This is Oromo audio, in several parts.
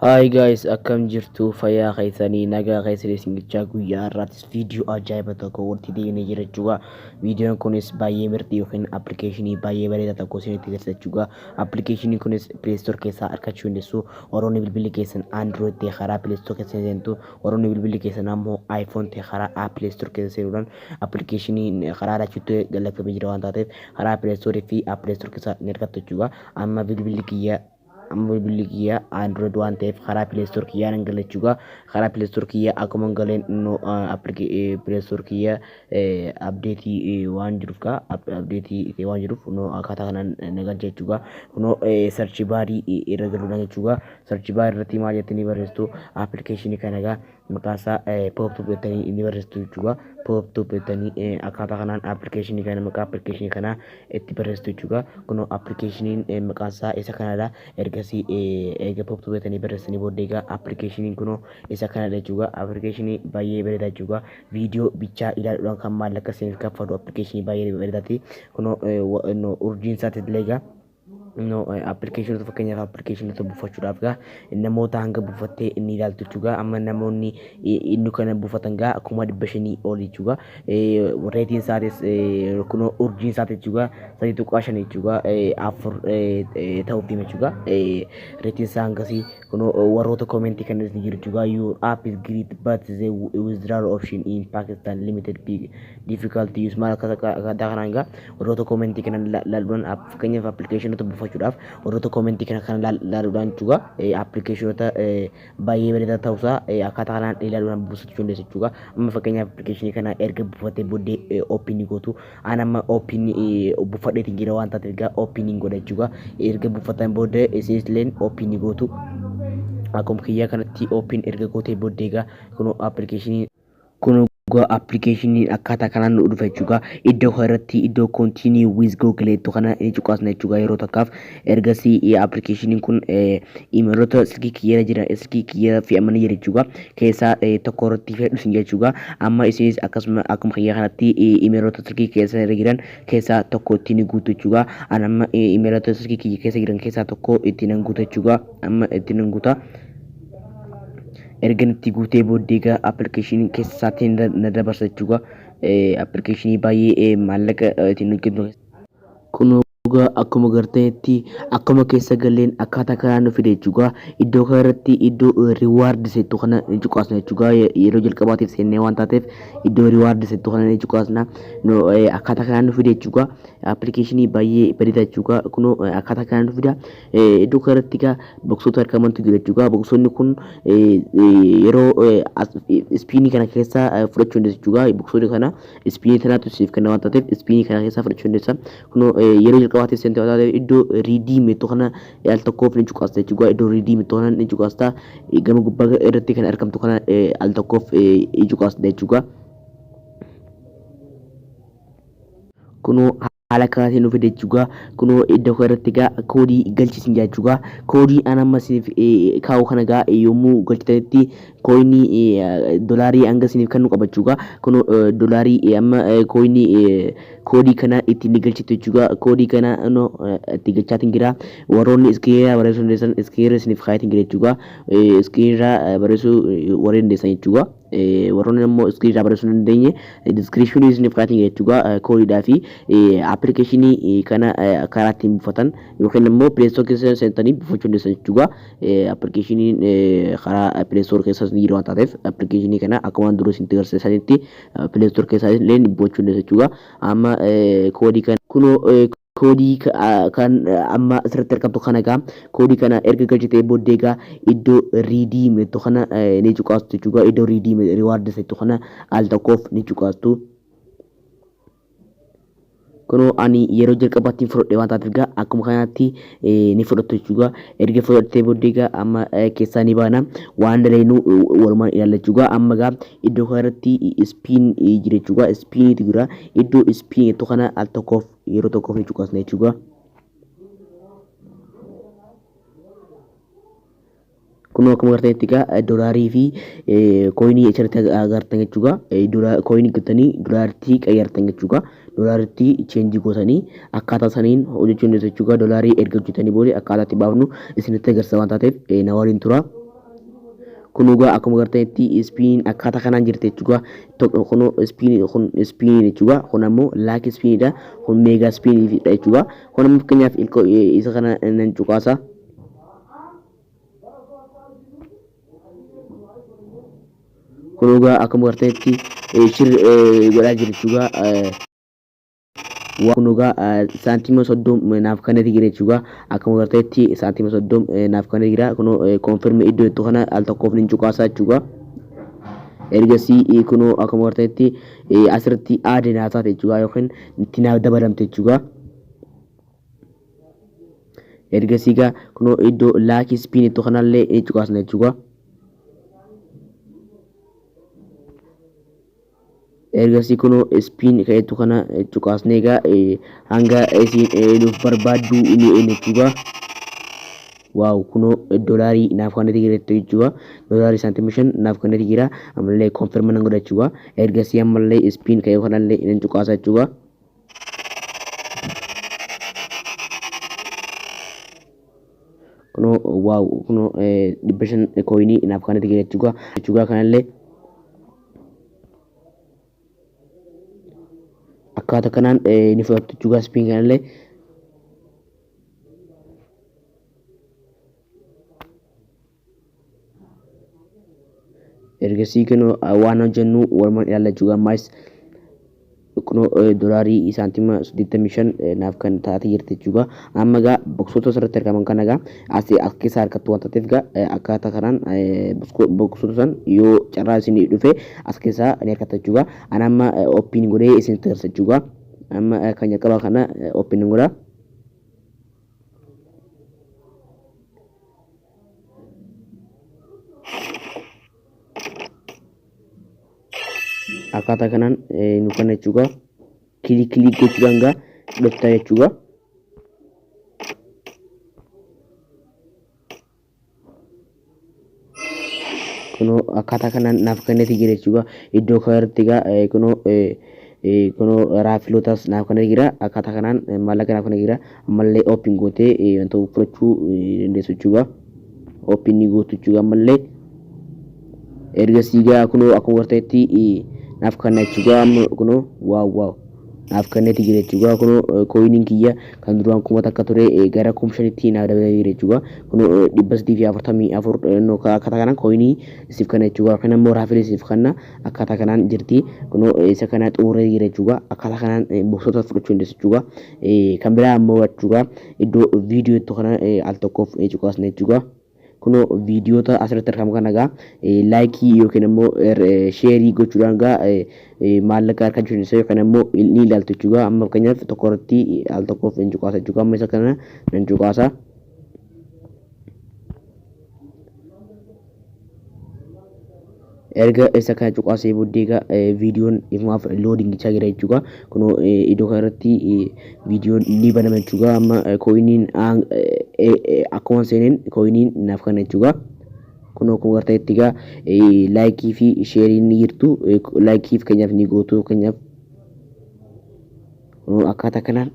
Hi guys, akkam jirtu? Fayyaa keessanii, nagaa keessanii isin jechaa, guyyaa har'aattis viidiyoo ajaa'iba tokko walitti deemnee jira jechuudha. Viidiyoon kunis baay'ee mirxii yookiin appilikeeshinii baay'ee bareedaa tokko isinitti agarsiisa jechuudha. Appilikeeshiniin kunis Play Store keessaa argachuu dandeessu. Warroonni bilbilli keessan Android ta'e karaa Play Store keessa seentu, warroonni bilbilli keessan ammoo iPhone ta'e karaa App Play Store keessa seenuudhaan appilikeeshinii karaa lachuutti galatamee jira waan taateef karaa Play Store fi App Play Store keessaa ni argattu jechuudha. Amma bilbilli kiyya Android waan ta'eef karaa Play Store kiyyaa nan gala jechuudha. Karaa Play Store kiyya akkuma galeen no Play Store kiyya update waan jiruuf kaa update waan jiruuf no akkaataa kanaan na galcha jechuudha. Kunoo search bar irra galuudhaan jechuudha. Search bar irratti maal jettanii barreessitu? Appilikeeshinii kana egaa maqaa isaa PopTube jettanii ni barreessitu jechuudha. PopTube jettanii akkaataa kanaan appilikeeshinii kana, maqaa appilikeeshinii kanaa itti barreessitu jechuudha. Kunoo appilikeeshiniin maqaan isaa isa kanadha. Ergasii eega PopTube jettanii barreessanii booddee egaa appilikeeshiniin kunoo isa kanadha jechuudha. Appilikeeshinii baay'ee bareedaa jechuudha. Viidiyoo bichaa ilaaluudhaan kan maallaqa isiniif kaffalu appilikeeshinii baay'ee bareedaati. Kunoo urjiin isaatis illee egaa no appilikeeshinoota, fakkeenyaaf appilikeeshinoota buufachuudhaaf gaa namoota hanga buufattee inni ilaaltu jechuudha. Amma namoonni inni kana buufatan gaa 500,000 ol jechuudha. Rating isaatis kunoo urjiin isaatis jechuudha 3.5 jechuudha, 4 ta'uuf deema jechuudha. Rating isaa hangasii. Kunoo warroota comment kanas ni jiru jechuudha. "Your app is great, but the withdrawal option in Pakistan limited, big difficult to use" maal akkaataa kanaan egaa warroota comment kana laaluudhaan, fakkeenyaaf appilikeeshinoota buufachuudhaaf warroota comment kana laaluudhaan jechuudha, appilikeeshinoota baay'ee bareedaa ta'uusaa akkaataa kanaan ilaaluudhaan buufachuu dandeessu jechuudha. Amma fakkeenyaaf appilikeeshinii kana erga buufattee booddee open gootu. An amma open buufadheetiin jira waan taateef egaa open godha jechuudha. Erga buufatan booddee isinis illee open gootu. Akkuma kiyyaa kanatti open erga gootee booddee egaa kunoo appilikeeshinii kun appilikeeshiniin akkaataa kanaan nu dhufa jechuudha. Iddoo kanarratti iddoo "Continue with Google" jettu kana ni cuqaasna jechuudha yeroo takkaaf. Ergasii appilikeeshiniin kun imeelota silkii kiyyaarra jiran, silkii kiyyaarra fe'amanii jira jechuudha. Keessaa tokko irratti fe'adhu isin jechuudha. Amma isinis akkasuma akkuma kiyyaa kanatti imeelota silkii keessa irra jiran keessaa tokko ittiin guutu jechuudha. Ani amma imeelota silkii kiyya keessa jiran keessaa tokko ittiin nan guuta jechuudha. Amma ittiin nan guuta. Erga itti guutee booddee egaa appilikeeshinii keessa isaatiin na dabarsa jechuudha. Appilikeeshinii baay'ee maallaqa ittiin hojjennu. Kunoo egaa akkuma gartanitti akkuma keessa galeen akkaataa kanaan nu fide jechuudha. Iddoo kanarratti iddoo "Reward" jettu kana ni cuqaasna jechuudha. Yeroo jalqabaatiif seennee waan taateef iddoo "Reward" jettu kana ni cuqaasna. Akkaataa kanaan nu fide jechuudha. Appilikeeshinii baay'ee bareedaa jechuudha. Kunoo akkaataa kanaan nu fida. Iddoo kanarratti egaa boksoota argamantu jira jechuudha. Boksoonni kun yeroo spin kana keessaa fudhachuu dandeessu jechuudha. Boksoonni kana spin tanaatu siif kenna waan taateef spin kana keessaa fudhachuu dandeessa. Kunoo yeroo jalqabaatiif seente waan taateef iddoo "Redeem" jettu kana al tokkoof ni cuqaasta jechuudha. Iddoo "Redeem" jettu kana ni cuqaasta. Gama gubbaa irratti kan argamtu kana al tokkoof ni cuqaasta jechuudha. Kunoo haala kanaatiin nu fide jechuudha. Kunoo iddoo kanarratti egaa koodii galchisiin jechuudha. Koodii an amma isiniif kaa'u kana egaa yommuu galchitanitti coin dolaarii hanga isiniif kennu qaba jechuudha. Kunoo dolaarii amma coin koodii kana ittiin ni galchitu jechuudha. Koodii kana itti galchaatiin jira. Warroonni iskiriinirraa barreessuu dandeessan iskiriinirra isiniif kaayatiin jira jechuudha. Iskiriinirraa barreessuu warreen dandeessan jechuudha. Warroonni immoo iskiriinirraa barreessuu hin dandeenye description isiniif kaayatiin jira jechuudha. Koodiidhaa fi appilikeeshinii kana karaa ittiin buufatan yookiin immoo Play Store keessa seentanii buufachuu dandeessan jechuudha. Appilikeeshiniin karaa Play Store keessas ni jira waan taateef appilikeeshinii kana akka waan dura isinitti agarsiisanitti Play Store keessaa illee buufachuu dandeessu jechuudha. Amma koodii kana kunoo koodii kan amma asirratti argamtu kana egaa koodii kana erga galchitee booddee egaa iddoo "Redeem" jettu kana ni cuqaastu jechuudha. Iddoo "Redeem rewards" jettu kana al tokkoof ni cuqaastu. Kunoo ani yeroo jalqabaatti fudhadhe waan taateef egaa akkuma kanatti ni fudhattu jechuudha. Erga fudhattee booddee egaa amma keessaa ni baana, waan daleenuu walumaan ilaalla jechuudha. Amma egaa iddoo kanarratti spin jira jechuudha. Spiniitu jira. Iddoo "Spin" jettu kana al tokkoof yeroo tokkoof ni cuqaasna jechuudha. Kunoo akkuma agartanitti egaa dolaarii fi coin achirratti agartan jechuudha. Coin galtanii dolaaritti qayyartan jechuudha. Dolaaritti change gootanii akkaataa saniin hojjechuu dandeessu jechuudha. Dolaarii erga hojjetanii booda akkaataa itti baafnu isinitti agarsiisa waan taateef na waliin tura. Kun egaa akkuma agartanitti spin akkaataa kanaan jirti jechuudha. Kun spin, kun spin jechuudha. Kun ammoo lucky spinidha. Kun mega spinidha jechuudha. Kun ammoo fakkeenyaaf isa kana nan cuqaasa. Kun egaa akkuma agartanitti shir godhaa jira jechuudha. Kun egaa saantima 30 naaf kanatti jira jechuudha. Akkuma agartanitti saantima 30 naaf kanatti jira. Kun confirm iddoo jettu kana al tokkoof ni cuqaasa jechuudha. Ergasii kunoo akkuma agartanitti asirratti add naa taate jechuudha, yookiin itti naaf dabalamte jechuudha. Ergasii egaa kunoo iddoo lucky spin iddoo kanallee ni cuqaasna jechuudha. Ergasii kunoo spin ka'etu kana cuqaasnee egaa hanga isiin nuuf barbaaddu ni eegna jechuudha. Wow, kunoo doolaarii naaf kanatti jira jechuudha. Doolaarii saantima 5 naaf kanatti jira. Ammallee confirm nan godha jechuudha. Ergasii ammallee spin ka'ee kanallee nan cuqaasa jechuudha. Kunoo wow, kunoo 500 coinii naaf kanatti jira jechuudha. Jechuudha kanallee akkaataa kanaan ni fudhattu jechuudha spin kanallee. Ergasii kunoo waan hojjennu walumaan ilaalla jechuudha. Ammaas kunoo doolaarii saantima 85 naaf kan taatee jirti jechuudha. Amma egaa boxoota asirratti argaman kana egaa as keessaa harkattu waan taateef egaa akkaataa kanaan boxoota san yoo carraa isinii dhufe as keessaa ni harkatta jechuudha. Ani amma open godhee isinitti agarsiisa jechuudha. Amma kan jalqabaa kana open godha. Akkaataa kanaan nu kana jechuudha. Click click gochuudhaan gaa fudhattaa jechuudha. Kunoo akkaataa kanaan naaf kenneeti jira jechuudha. Iddoo kanarratti egaa kunoo raffleotas naaf kennee jira. Akkaataa kanaan maallaqa naaf kennee jira. Ammallee open gootee wanta fudhachuu dandeessu jechuudha. Open ni gootu jechuudha ammallee. Ergasii egaa kunoo akkuma agartanitti naaf kenna jechuudha. Amma kunoo wow wow, naaf kenneeti jira jechuudha. Kunoo coiniin kiyya kan duraan 1000 ture gara 5000tti naaf dabalee jira jechuudha. Kunoo 344 akkaataa kanaan coinii siif kenna jechuudha. Yookiin ammoo raffle siif kenna, akkaataa kanaan jirti. Kunoo isa kana xumuree jira jechuudha. Akkaataa kanaan boxoota fudhachuu dandeessu jechuudha. Kan biraa ammoo jechuudha, iddoo viidiyoo itti kana al tokkoof cuqaasna jechuudha. Kunoo viidiyoota asirratti argamu kana egaa like yookiin ammoo share gochuudhaan egaa maallaqa argachuu dandeessu yookiin ammoo ni ilaaltu jechuudha. Amma fakkeenyaaf tokko irratti al tokkoof hin cuqaasa jechuudha. Amma isa kana nan cuqaasa. Erga isa kana cuqaasee booddee egaa viidiyoon ifumaaf loading gochaa jira jechuudha. Kunoo iddoo kanarratti viidiyoon ni banama jechuudha. Amma coiniin akkuma seeneen coiniin naaf kana jechuudha. Kunoo akkuma agartanitti egaa like fi shareiin ni jirtu. Like fakkeenyaaf ni gootu fakkeenyaaf. Kunoo akkaataa kanaan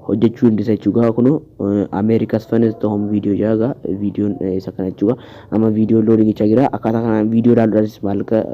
hojjechuu dandeessa jechuudha. Kunoo America's Funniest Home Video jedha egaa viidiyoon isa kana jechuudha. Amma viidiyoon loading gochaa jira. Akkaataa kanaan viidiyoo ilaaluudhaanis maallaqa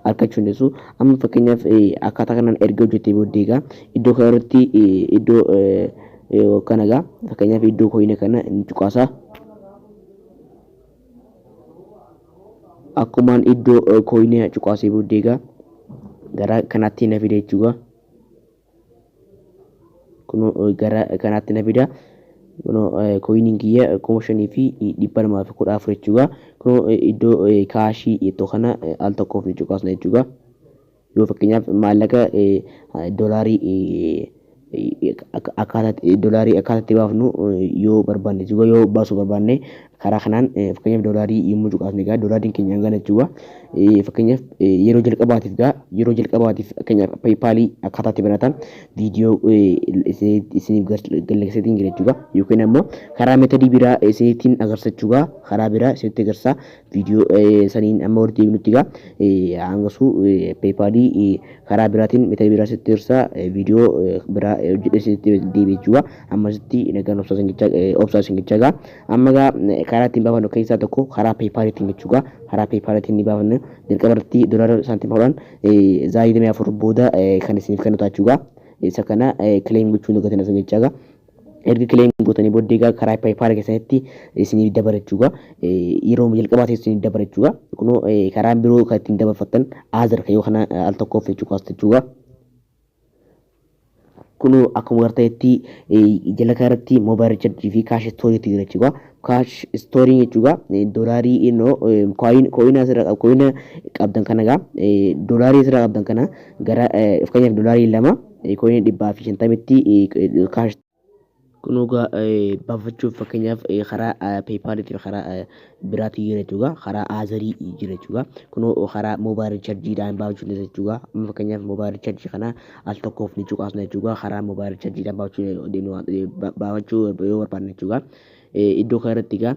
argachuu dandeessu. Amma fakkeenyaaf akkaataa kanaan erga hojjettee booddee egaa iddoo kanarratti iddoo kana egaa fakkeenyaaf iddoo coina kana ni cuqaasa. Akkumaan iddoo coina cuqaasee booddee egaa gara kanaatti na fida jechuudha. Kunoo gara kanaatti na fida. Kunoo coiniin kiyya 5214 jechuudha. Kunoo iddoo cash iddoo kana al tokkoof ni cuqaasna jechuudha. Yoo fakkeenyaaf maallaqa doolaarii akkaataa doolaarii akkaataa itti baafnu yoo barbaanne jechuudha. Yoo baasuu barbaanne karaa kanaan fakkeenyaaf doolaarii yommuu cuqaasne egaa doolaariin keenya hangana jechuudha. Fakkeenyaaf yeroo jalqabaatiif egaa yeroo jalqabaatiif fakkeenyaaf PayPalii akkaataa itti banatan viidiyoo isiniif galleessitiin jira jechuudha. Yookiin ammoo karaa methodii biraa isinittiin agarsiisa jechuudha. Karaa biraa isinitti agarsiisa viidiyoo saniin amma walitti deebinutti egaa hangasuu PayPalii karaa biraatiin methodii biraa isinitti agarsiisa, viidiyoo biraa hojjedhee isinitti deebi'e jechuudha. Ammasitti nagaan obsaa isin jechaa egaa amma egaa Karaa ittiin baafannu keessaa tokko karaa PayPaliitiin jechuudha. Karaa PayPaliitiin ni baafanna. Jalqaba irratti doolaara saantima 10 sa'aa 24 booda kan isiniif kennu ta'a jechuudha. Isa kana claim gochuu hin dagatinaa isin jechaadha. Erga claim gootanii booddee egaa karaa PayPal keessanitti isiniif dabala jechuudha. Yeroo jalqabaa isiniif dabala jechuudha. Kunoo karaan biroo kan ittiin dabarfattan other kan yoo kana al tokkoof jechuudha jechuudha. Kunoo akkuma agartanitti jala kanarratti mobile recharge fi cash storeiitu jira jechuudha. Cash storeiin jechuudha doolaarii innoo coin asirra coin qabdan kana egaa doolaarii asirra qabdan kana gara, fakkeenyaaf doolaarii 2 coin 150tti cash. Kunoo egaa baafachuuf fakkeenyaaf karaa PayPaliitii fi karaa biraatii jira jechuudha. Karaa otherii jira jechuudha. Kunoo karaa mobile rechargeiidhaan baafachuu dandeessa jechuudha. Amma fakkeenyaaf mobile recharge kana al tokkoof ni cuqaasna jechuudha. Karaa mobile rechargeiidhaan baafachuu yoo barbaanne jechuudha. Iddoo kanarratti egaa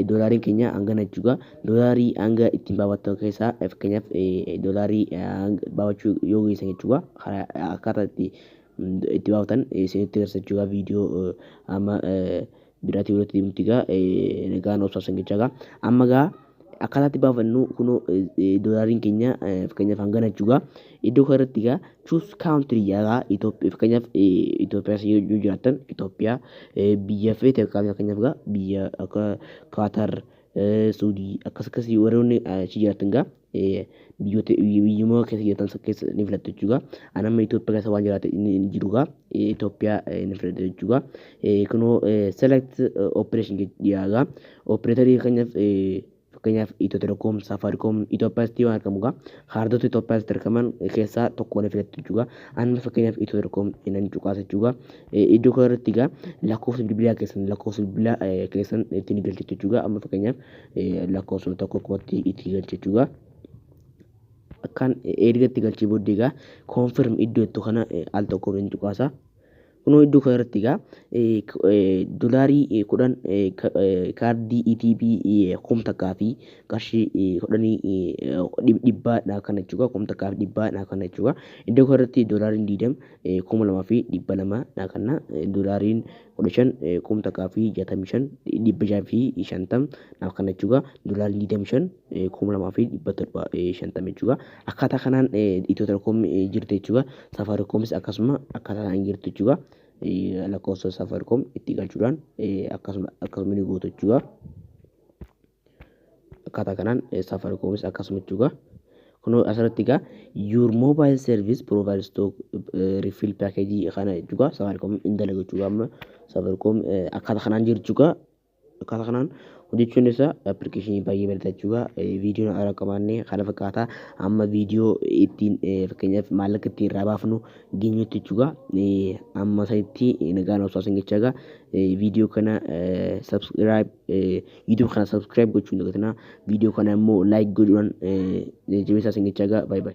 doolaariin keenya hangana jechuudha. Doolaarii hanga ittiin baafattan keessaa, fakkeenyaaf doolaarii baafachuu yoo geessan jechuudha. Akkaataa itti baafatan isinitti agarsiisa jechuudha. Viidiyoo amma biraatii walitti deemti egaa nagaan obsaa san jechuudha. Amma egaa akkaataa itti baafannu kunoo doolaariin keenya fakkeenyaaf hangana jechuudha. Iddoo kanarratti egaa choose country jedha. Itoophiyaa, fakkeenyaaf Itoophiyaa yoo jiraattan Itoophiyaa, biyya feete, fakkeenyaaf egaa biyya akka Kaatar, Suudii, akkas akkasii warroonni achi jiraatan egaa biyyoota biyyuma keessa jiraatan keessa ni filattu jechuudha. Ani amma Itoophiyaa keessa waan jiraate inni jiru egaa Itoophiyaa ni filadha jechuudha. Kunoo select operation jedha. Operatorii fakkeenyaaf Ethio Telecom, Safaricom Itoophiyaatti waan argamu egaa kaardota Itoophiyaatti argaman keessaa tokko ni filattu jechuudha. Ani fakkeenyaaf Ethio Telecom nan cuqaasa jechuudha. Iddoo kanarratti egaa lakkoofsa bilbilaa keessan, lakkoofsa bilbilaa keessan ittiin galchitu jechuudha. Amma fakkeenyaaf lakkoofsa tokko qofatti itti galcha jechuudha. Akkaan erga itti galchee booddee egaa confirm iddoo jettu kana al tokkoof ni cuqaasa. Kunoo iddoo kanarratti egaa doolaarii 10 kaardii ETB 1000 fi qarshii 10 dhibbaa kana jechuudha. 1100 kana jechuudha. Iddoo kanarratti doolaariin 20 2200 kana, doolaariin 15 1065, 650 naaf kana jechuudha. Doolaariin 25 2750 jechuudha. Akkaataa kanaan Ethio Telecom jirti jechuudha. Safaricoomis akkasuma akkaataa kanaan jirtu jechuudha. Lakkoofsa Safaricom itti galchuudhaan akkasuma akkasuma ni gootu jechuudha. Akkaataa kanaan Safaricoomis akkasuma jechuudha. Kunoo asirratti egaa your mobile service provide stock refill package kana jechuudha. Safaricom hin dalagu jechuudha. Amma Safaricom akkaataa kanaan jiru jechuudha. Akkaataa kanaan hojjechuun isaa applicationii baay'ee bareeda jechuudha. Viidiyoon haaraa qabaannee kana fakkaata. Amma viidiyoo ittiin fakkeenyaaf maallaqa ittiin irraa baafnu geenyutti jechuudha. Amma sanitti nagaan obsaa sin jechaa egaa viidiyoo kana subscribe, YouTube kana subscribe gochuu hin dagatinaa. Viidiyoo kana immoo like godhuudhaan jabeessaa sin jechaa egaa, baay'ee baay'ee.